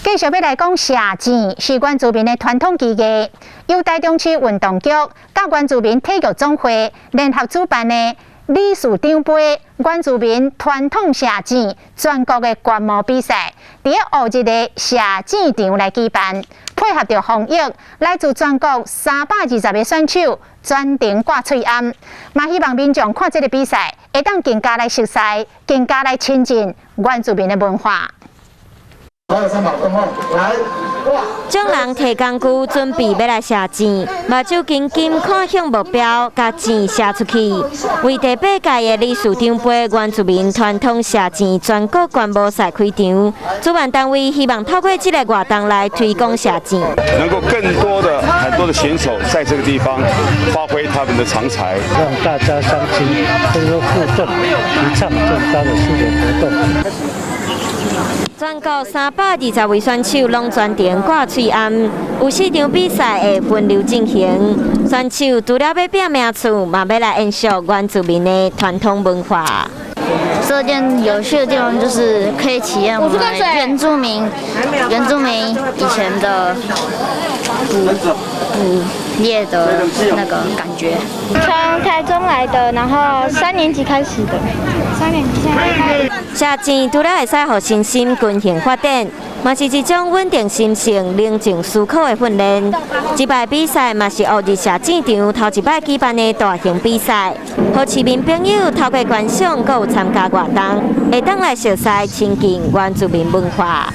繼續欲來講射箭是原住民的傳統技藝，由台中市運動局佮原住民體育總會聯合主辦的理事長盃原住民傳統射箭全國的觀摩比賽，佇咧烏日的射箭場來舉辦，配合著防疫，來自全國320個選手全程掛喙罨，嘛希望民眾看這个比賽，會當更加來熟悉，更加來親近原住民的文化。眾人提工具準備欲來射箭，目睭緊緊看向目標，共箭射出去。為第八屆的理事長盃原住民傳統射箭全國觀摩賽開場，主辦單位希望透過這个活動來推廣射箭，能夠更多的很多的選手在這個地方發揮他們的長才，讓大家相親，或者說互動，提倡正當的系列活動。全國320位選手攏全程掛喙罨，有四場比賽會分流進行。選手除了欲拼名次，嘛欲來延續原住民的傳統文化。這件有趣的地方就是可以體驗我們原住民以前的捕獵的那個感覺。從台中來的，然後三年級開始的，三年級現在。射箭除了會使予身心均衡發展，嘛是一種穩定心性、冷靜思考的訓練。這擺比賽嘛是烏日射箭場頭一擺舉辦的大型比賽，予市民朋友透過觀賞，閣有參加活動，會當來熟悉親近原住民文化。